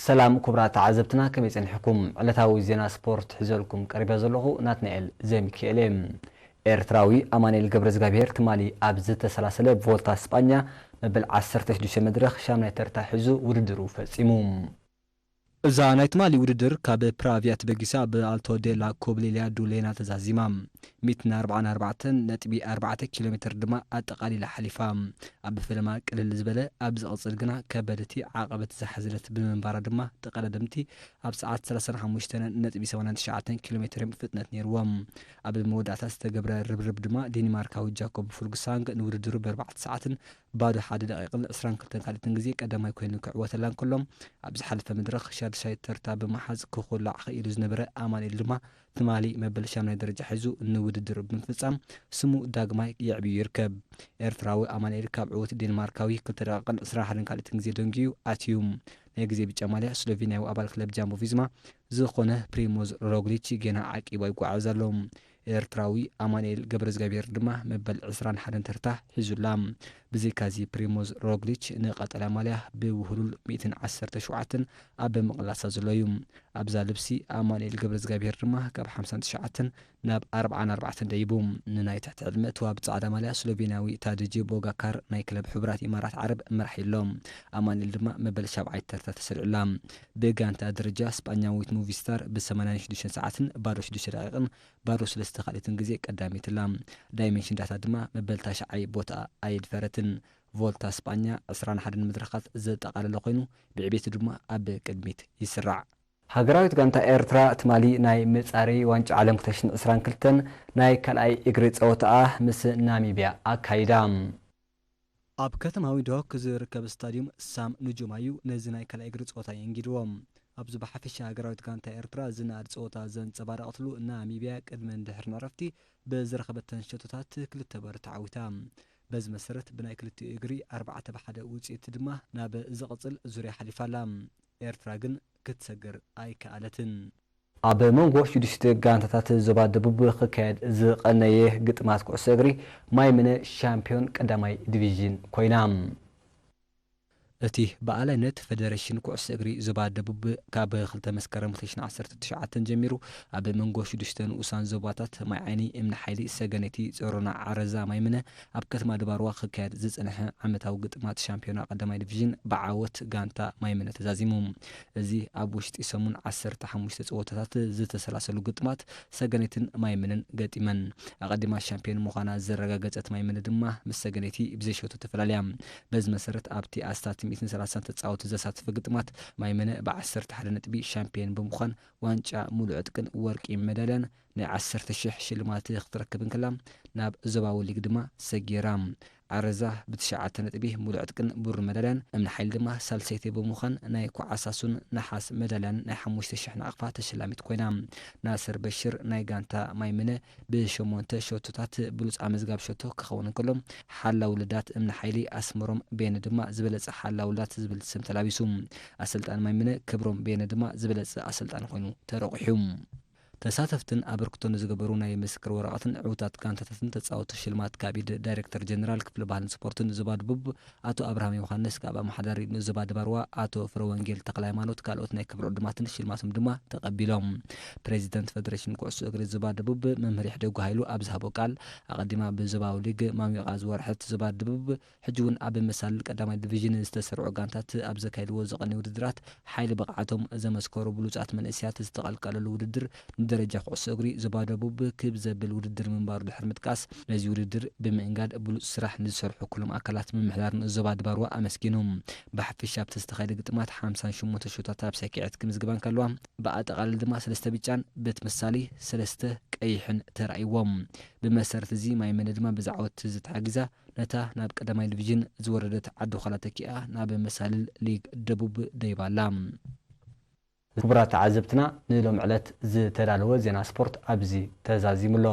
ሰላም ክቡራት ተዓዘብትና፣ ከመይ ጸኒሕኩም? ዕለታዊ ዜና ስፖርት ሒዘልኩም ቀሪበ ዘለኹ ናትናኤል ዘሚካኤል እየ። ኤርትራዊ ኣማኑኤል ገብረዝጋብሄር ትማሊ ኣብ ዝተሰላሰለ ቮልታ ስጳኛ መበል ዓሰርተ ሽዱሽተ መድረኽ ሻምናይ ተርታ ሒዙ ውድድሩ ፈጺሙ። እዛ ናይ ትማሊ ውድድር ካብ ፕራቪያ ተበጊሳ ብኣልቶ ዴላ ኮብሊልያ ዱሌና ተዛዚማ። ሚእትን ኣርባዓን ኣርባዕተን ነጥቢ ኣርባዕተ ኪሎ ሜትር ድማ ኣጠቓሊላ ሓሊፋ። ኣብ ፈለማ ቅልል ዝበለ፣ ኣብ ዝቕጽል ግና ከበድቲ ዓቐበት ዝሓዘለት ብምንባራ ድማ ተቐዳደምቲ ኣብ ሰዓት ሰላሳን ሓሙሽተን ነጥቢ ሰማንያን ትሽዓተን ኪሎ ሜትር ፍጥነት ነይርዎም። ኣብ መወዳእታ ዝተገብረ ርብርብ ድማ ዴንማርካዊ ጃኮብ ፉልግሳንግ ንውድድሩ ብኣርባዕተ ሰዓትን ባዶ ሓደ ደቂቕን ዕስራን ክልተን ካልኢትን ግዜ ቀዳማይ ኮይኑ ክዕወተላ እንከሎ፣ ኣብ ዝሓለፈ መድረኽ ሻድሻይ ተርታ ብምሓዝ ክኹላዕ ክኢሉ ዝነበረ ኣማኑኤል ድማ ትማሊ መበል ሻምናይ ደረጃ ሒዙ ንውድድር ብምፍጻም ስሙ ዳግማይ የዕብዩ ይርከብ። ኤርትራዊ ኣማኑኤል ካብ ዕዉት ዴንማርካዊ ክልተ ደቂቕን ዕስራን ሓደን ካልኢትን ግዜ ደንጊዩ ኣትዩ። ናይ ግዜ ብጫ ማልያ ስሎቬንያዊ ኣባል ክለብ ጃምቦ ቪዝማ ዝኾነ ፕሪሞዝ ሮግሊች ጌና ዓቂቡ ይጓዓዝ ኣሎ። ኤርትራዊ ኣማኑኤል ገብረዝጋብሄር ድማ መበል ዕስራን ሓደን ተርታ ሒዙላ። ብዘይካዚ ፕሪሞዝ ሮግሊች ንቀጠልያ ማልያ ብውህሉል ሚእትን ዓሰርተ ሸውዓተን ኣብ ምቕላሳ ዘሎ እዩ። ኣብዛ ልብሲ ኣማኑኤል ገብረዝጋብሄር ድማ ካብ ሓምሳን ትሽዓተን ናብ ኣርባዓን ኣርባዕተን ደይቡ። ንናይ ትሕቲ ዕድመ ተዋብ ጻዕዳ ማልያ ስሎቬንያዊ ታደጂ ቦጋካር ናይ ክለብ ሕቡራት ኢማራት ዓረብ መራሒ ኣሎ። ኣማኑኤል ድማ መበል ሻብዓይ ተርታ ተሰሪዑላ። ብጋንታ ደረጃ ስጳኛዊት ሙቪስታር ብሰማንያን ሽዱሽተን ሰዓትን ባዶ ሽዱሽተ ደቂቕን ባዶ ሰለስተ ካልኢትን ግዜ ቀዳሚትላ። ዳይሜንሽን ዳታ ድማ መበል ታሽዓይ ቦታ ኣየድፈረትን። ቮልታ ስጳኛ ዕስራን ሓደን መድረኻት ዘጠቓለለ ኮይኑ፣ ብዕቤቱ ድማ ኣብ ቅድሚት ይስራዕ። ሃገራዊት ጋንታ ኤርትራ ትማሊ ናይ መጻረዪ ዋንጫ ዓለም ክልተ ሽሕን ዕስራን ክልተን ናይ ካልኣይ እግሪ ጸወታኣ ምስ ናሚብያ ኣካይዳ። ኣብ ከተማ ዊንድሆክ ዝርከብ ስታድዩም ሳም ኑጁማ እዩ ነዚ ናይ ካልኣይ እግሪ ጸወታ የንጊድዎ። ኣብዚ ብሓፈሻ ሃገራዊት ጋንታ ኤርትራ ዝነኣድ ጸወታ ዘንጸባረቐትሉ ናሚብያ ቅድመን ድሕርን ዕረፍቲ ብዝረኸበተን ሸቶታት ክልተ ባዶ ተዓዊታ። በዚ መሰረት ብናይ ክልቲኡ እግሪ ኣርባዕተ ብ ሓደ ውጽኢት ድማ ናብ ዝቕጽል ዙርያ ሓሊፋ ኣላ። ኤርትራ ግን ክትሰግር ኣይከኣለትን። ኣብ መንጎ ሽዱሽተ ጋንታታት ዞባ ደቡብ ክካየድ ዝቐነየ ግጥማት ኩዕሶ እግሪ ማይምነ ሻምፒዮን ቀዳማይ ዲቪዥን ኮይና። እቲ ብኣላይነት ፈደረሽን ኩዕሶ እግሪ ዞባ ደቡብ ካብ ክልተ መስከረም ክልተ ሽሕን ዓሰርተ ትሽዓተን ጀሚሩ ኣብ መንጎ ሽዱሽተ ንኡሳን ዞባታት ማይ ዓይኒ፣ እምኒ ሓይሊ፣ ሰገነይቲ፣ ጾሮና፣ ዓረዛ፣ ማይምነ ኣብ ከተማ ድባርዋ ክካየድ ዝጸንሐ ዓመታዊ ግጥማት ሻምፒዮና ቀዳማይ ዲቪዥን ብዓወት ጋንታ ማይምነ ተዛዚሙ። እዚ ኣብ ውሽጢ ሰሙን ዓሰርተ ሓሙሽተ ጸወታታት ዝተሰላሰሉ ግጥማት ሰገነይትን ማይምነን ገጢመን። ኣቐዲማ ሻምፒዮን ምዃና ዘረጋገጸት ማይምነ ድማ ምስ ሰገነይቲ ብዘይ ሸቶ ተፈላልያ። በዚ መሰረት ኣብቲ ኣስታት ሚእትን ሰላሳን ተጻወቲ ዘሳተፈ ግጥማት ማይምነ ብዓሰርተ ሓደ ነጥቢ ሻምፒዮን ብምዃን ዋንጫ ሙሉዕ ዕጥቅን ወርቂ መዳልያን ናይ ዓሰርተ ሽሕ ሽልማት ክትረክብ እንከላ፣ ናብ ዞባዊ ሊግ ድማ ሰጊራ። ዓረዛ ብትሽዓተ ነጥቢ ሙሉዕ ዕጥቅን ብሩር መዳልያን፣ እምኒ ሓይሊ ድማ ሳልሰይቲ ብምዃን ናይ ኳዓ ሳሱን ነሓስ መዳልያን ናይ ሓሙሽተ ሽሕ ናቕፋ ተሸላሚት ኮይና። ናስር በሽር ናይ ጋንታ ማይምነ ብሸሞንተ ሸቶታት ብሉጽ ኣመዝጋቢ ሸቶ ክኸውን እንከሎ፣ ሓላው ልዳት እምኒ ሓይሊ ኣስመሮም ቤነ ድማ ዝበለጸ ሓላው ልዳት ዝብል ስም ተላቢሱ። ኣሰልጣን ማይምነ ክብሮም ቤነ ድማ ዝበለጸ ኣሰልጣን ኮይኑ ተረቑሑ። ተሳተፍትን ኣበርክቶ ንዝገበሩ ናይ ምስክር ወረቐትን ዕዉታት ጋንታታትን ተጻወቲ ሽልማት ካብ ኢድ ዳይሬክተር ጀነራል ክፍሊ ባህልን ስፖርትን ዞባ ደቡብ ኣቶ ኣብርሃም ዮሃንስ፣ ካብ ኣመሓዳሪ ንዞባ ድባርዋ ኣቶ ፍረወንጌል ተክለሃይማኖት ካልኦት ናይ ክብሪ ዕዱማትን ሽልማቶም ድማ ተቐቢሎም። ፕሬዚደንት ፈደሬሽን ኩዕሶ እግሪ ዞባ ደቡብ መምህር ይሕደጉ ሃይሉ ኣብ ዝሃቦ ቃል፣ ኣቐዲማ ብዞባዊ ሊግ ማሚቓ ዝወርሐት ዞባ ደቡብ ሕጂ እውን ኣብ መሳልል ቀዳማይ ዲቪዥን ዝተሰርዑ ጋንታት ኣብ ዘካየድዎ ዝቐነዩ ውድድራት ሓይሊ ብቕዓቶም ዘመስከሩ ብሉጻት መንእሰያት ዝተቐልቀለሉ ውድድር ንደረጃ ኩዕሶ እግሪ ዞባ ደቡብ ክብ ዘብል ውድድር ምንባሩ ድሕሪ ምጥቃስ፣ ነዚ ውድድር ብምእንጋድ ብሉጽ ስራሕ ንዝሰርሑ ኩሎም ኣካላት ምምሕዳር ዞባ ድባርዋ ኣመስጊኑ። ብሓፈሻ ኣብቲ ዝተኻየደ ግጥማት ሓምሳን ሸሞንተ ሸቶታት ኣብ ሰኪዐት ክምዝግባ እንከለዋ፣ ብኣጠቓልል ድማ ሰለስተ ብጫን በቲ መሳሊ ሰለስተ ቀይሕን ተራእይዎም። ብመሰረት እዚ ማይመነ ድማ ብዛዕወት ዝተሓጊዛ ነታ ናብ ቀዳማይ ዲቪዥን ዝወረደት ዓዲ ዃላ ተኪኣ ናብ መሳልል ሊግ ደቡብ ደይባ ኣላ። ክቡራት ተዓዘብትና፣ ንሎም ዕለት ዝተዳለወ ዜና ስፖርት ኣብዚ ተዛዚሙ ኣሎ።